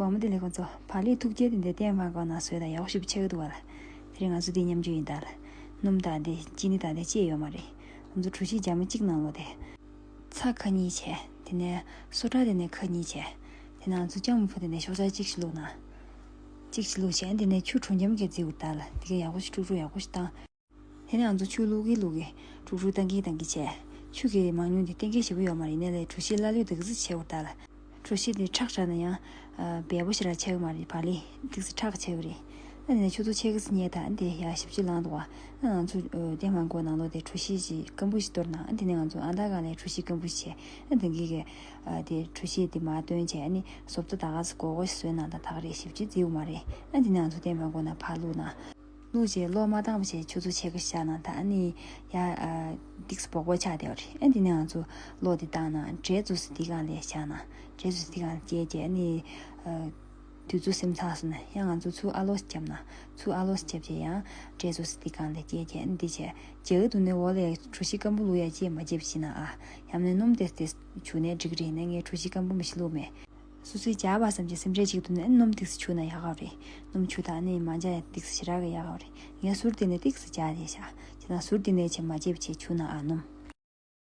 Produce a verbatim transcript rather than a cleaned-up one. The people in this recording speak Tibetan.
འོ་མ་དེ་ལས་ཁོང་ཚོ་བག་ལེབ་ཐུག་རྗེས་དེ་འདྲའི་ཏན་ཧྥང་གོ་ནང་བཟོས་དང་ཡག་པོ་ཞེ་པོ་ཆགས་ཀྱི་འདུག་བ་ལ། དེ་རིང་ང་ཚོ་འདི་མཉམ་སྤྱོད་ཡིན་ད་ལ། སྣུམ་དང་དེ་ཅི་ནི་དང་དེ་ཅི་ཡོད་མ་རེད། ང་ཚོ་གྲོ་ཞིབ་རྒྱ་མ་གཅིག་ནང་ལོགས་དེ། ཚྭ་ཁ་གཉིས་བྱས། དེ་ནས་སོ་ཊ་དེ་ནས་ཁ་གཉིས་བྱས། དེ་ནས་ང་ཚོ་ལྕགས་མ་ཕུ་དེ་ནས་ཤོག་ཆག་གཅིག་ཞིག་བླུགས་ན། གཅིག་ཞིག་བླུགས་བྱས་དེ་ནས་ཆུ་དྲོ་འཇམ་གྱིས་བརྫིས་དགོས་ད་ལ། དེ་ག་ཡག་པོ་ཞིག་དཀྲུག་དཀྲུག་ཡག་པོ་ཞིག་བཏང་། དེ་ནས་ང་ཚོ་ཆུ་བླུག་གིན་བླུག་གིན་དཀྲུག་དཀྲུག་བཏང་གིན་བཏང་གིན་བྱས། ཆུ་གི་མང་ཉུང་དེ་གཏན་འཁེལ་ཞེ་པོ་ཡོད་མ་རེད། ཡིན་ནའི་ལས་གྲོ་ཞིབ་ཀླ་ཀློ་དེ་ག་ཚོད་བྱས་དགོས་ད་ལ། གྲོ་ཞིབ་དེ་ཁྲག་དྲགས་ན་ཡང་། ཨ། འབེལ་པོ་ཞེ་དྲག་ཆགས་ཀྱི་མ་རེད། བག་ལེབ་ཏིག་ཙམ་ཁྲག་ཆགས་ཀྱི་རེད། ཨ་ནི་ཆུ་ཚོད་ཕྱེད་ཀ་ཙམ་ཉལ་ད། ཨ་ནི་དེ་ཡག་ཞེ་པོ་ཅིག་ལངས་འདུག་བ། ཨ་ང་ཚོ་ཨ་ཏན་ཧྥང་གོ་ནང་ལོགས་དེ་གྲོ་ཞིབ་ཅིག་སྐམ་པོ་ཞིག་གཏོར་ན། ཨ་དེ་ནས་ང་ཚོ་ཨང་རྟགས་སྒང་ལ་གྲོ་ཞིབ་སྐམ་པོ་ཞིག་བྱས། ཨ་དེ་གི་གི་ཨ་དེ་གྲོ་ཞིབ་དེ་མར་བཏོན་བྱས། ཨ་ནི་བཟོ་ལྟ་ད་ག་ཙམ་སྒོར་སྒོར་ཞིག་བཟོས་ན་ད་ད་ག་རེད། ཞེ་པོ་ཅིག་བརྫིས་ཡོད་མ་རེད། ཨ་དེ་ནས་ང་ཚོ་ཏན་ཧྥང་གོ་ནང་ཕར་བླུགས་ན། བླུགས་རྗེས་གློག་མ་བཏང་བ་བྱས་ཆུ་ཚོད་ཕྱེད་ཀ་བཞག་ན་ད། ཨ་ནི་ཡ་ཨ་ཏིག་ཙམ་སྦོག་སྦོག་ཆགས་བསྡད་པ་རེད། ཨ་དེ་ནས་ང་ཚོ་གློག་དེ་བཏང་ན་འབྲས་བཙོས་ཏེ་འདི་སྒང་ལ་བཞག་ན། འབྲས་བཙོས་ཏེ་འདི་སྒང་ལ་བསྐྱལ་རྗེས། ཨ་ནི་ཨ་དུས་ཚོད་ཟིན་ཚར་སོང་ན་ཡང་ང་ཚོ་ཚུར་ཨ་ལོག་བརྒྱབ་ན། ཚུར་ཨ་ལོག་བརྒྱབ་རྗེས་ཡང་འབྲས་བཙོས་ཏེ་འདི་སྒང་ལ་བསྐྱལ་རྗེས། ཨ་ནི་འདི་བྱས་རྒྱག་གི་འདུག་ནས་འོག་ལ་གྲོ་ཞིབ་སྐམ་པོ་བླུགས་ཡ་ཅིག་མ་བརྗེད་པ་བྱས་ན། ཨ་ཡང་ན་སྣུམ་དེ་དེ་བྱུགས་ནའི་འགྲིག་གི་རེད། ཡིན་ནའི་ངས་གྲོ་ཞིབ་སྐམ་པོ་མི་ཞིག་བླུགས་མེད། སོ་སོས་རྒྱག་པ་བསམ་གྱི་སེམས་ཁྲལ་བྱེད་ཀྱི་འདུག་ན། སྣུམ་ཏིག་ཙམ་བྱུགས་ན་ཡག་ག་རེད། སྣུམ་བྱུགས་དང་ནི་མ་འཇག་ཡ་ཏིག་ཙམ་ཞེ་དྲག་གི་ཡག་ག་རེད། ངས་ཟུར་དེ་ནས་ཏིག་ཙམ་རྒྱག་བྱས་བཞག་བྱས་ན། ཟུར་དེ་ནས་བྱས་མ་བརྗེད་པ་བྱས་བྱུགས་ན། ཨ་སྣུམ།